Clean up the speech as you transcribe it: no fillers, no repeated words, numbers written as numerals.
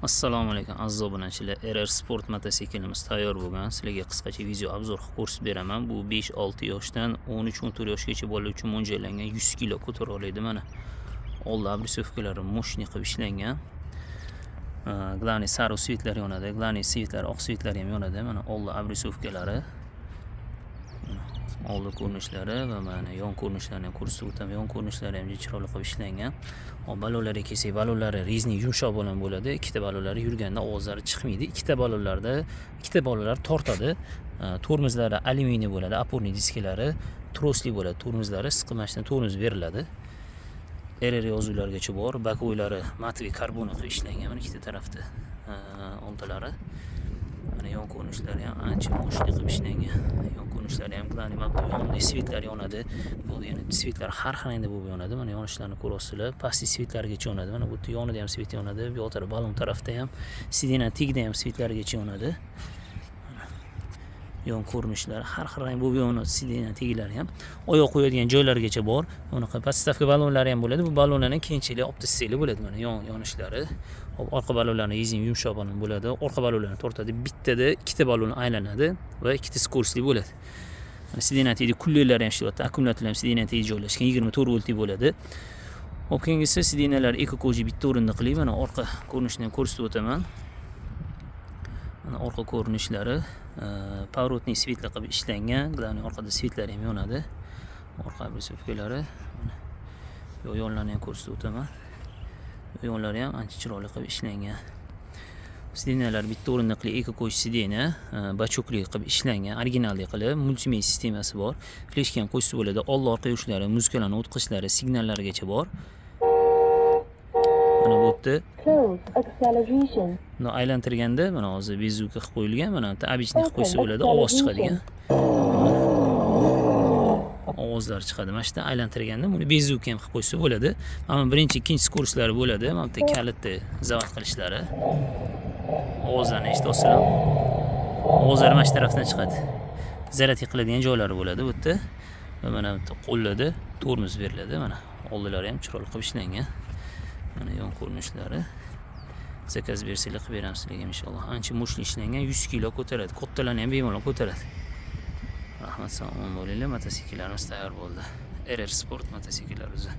Assalomu alaykum, aziz obunachilar. RR Sport mototsiklimiz tayyor bo'lgan. Sizlarga qisqacha video обзор qilib ko'rsatib beraman. Bu 5-6 yoshdan 13-14 yoshgacha bolalar uchun mo'ljallangan, 100 kilo ko'tara oladi mana. Oldi обрисовка lari мощный qilib ishlangan. Главный sariq свет lar yonadi, главный свет lar, oq свет lar ham yonadi. Mana oldi обрисовка lari. Oldi ko'rinishlari va mana yon ko'rinishlarini ham ko'rsatib o'taman. Yon ko'rinishlari ham juda chiroyli qilib ishlangan. Hop, balonlarga kelsak, balonlari резина yumshoq balon bo'ladi. Ikkita balonlari yurganda ovozlari chiqmaydi. Ikkita balonlarda ikkita balonlar tortadi. Tormozlari alyuminiy bo'ladi, опорный diskalari trosli bo'ladi. Tormozlari siqib, mana shundan tormoz beriladi. RR yozuvlargacha bor. Боковой lari матовый karbon qilib ishlangan mana ikkita tarafda oldilari. Mana yon ko'rinishlari ham ancha мощный qilib ishlangan. Yon ko'rinishlari ham, главный, mana bu yonida свет lar yonadi. Bu yana свет lar har xil rangda bo'lib yonadi. Mana yonishlarini ko'ryapsizlar. Pastki свет largacha yonadi. Mana bu yerda yonida ham свет yonadi. Bu yoq taraf balon tarafda ham, сиденье tagida ham свет largacha yonadi. Yon ko'rinishlari har xil rang bo'lib yonadi, сиденье taglari ham. Oyoq qo'yadigan joylargacha bor. Unaqa подставка balonlari ham bo'ladi. Bu balonlarni keyinchalik olib tashlanglar bo'ladi, mana yon yonishlari. Hop, orqa balonlarni резина yumshoq balon bo'ladi. Orqa balonlarni tortadi. Bittada ikkita balon aylanadi va ikkita скорость li bo'ladi. Mana сиденье tagida кулер lari ham ishlayapti. Akkumulyatorlar ham сиденье tagida joylashgan. 24 voltli bo'ladi. Hop, keyingisi сиденье lar эко кожа, bitta o'rindiqli. Mana orqa ko'rinishini ham ko'rsatib o'taman. Mana orqa ko'rinishlari поворотный свет lar qilib ishlangan. Главный, orqada свет lar ham yonadi. Orqa обрисовка lari. Mana yonlarni ham ko'rsatib o'taman. Yonlari ham ancha chiroyli qilib ishlangan. Сиденье lar bitta o'rindiqli, эко кожа сиденье, бачок li qilib ishlangan, originalli qilib, multimedia sistemasi bor. Fleshka ham qo'shsa bo'ladi. Oldi orqa yurishlari, muzikalarni o'tkazishlari, signallargacha bor. Mana bu yerda Close acceleration. Buni aylantirganda, mana hozir без звука qilib qo'yilgan, mana bitta обычный qilib qo'ysa bo'ladi, ovoz chiqadigan. Ovozlar chiqadi. Mana shu yerdan aylantirganda buni без звука ham qilib qo'ysa bo'ladi. Mana birinchi, ikkinchi скорость lari bo'ladi. Mana bu yerda kalitni zavod qilishlari. Ovozlarni eshityapsizlar. Ovozlari mana shu tarafdan chiqadi. Zaryadka qiladigan joylari bo'ladi bu yerda. Va mana bu yerda qo'llarda tormoz beriladi. Mana oldilari ham chiroyli qilib ishlangan. Mana yon ko'rinishlari. Заказ bersanglar, qilib beramiz sizlarga inshaalloh. Ancha мощный ishlangan, 100 kilo ko'taradi. Kattalarni ham bemalol ko'taradi. Rahmat, sog' omon bo'linglar. Mototsikllarimiz tayyor bo'ldi. RR Sport mototsikllar o'zi.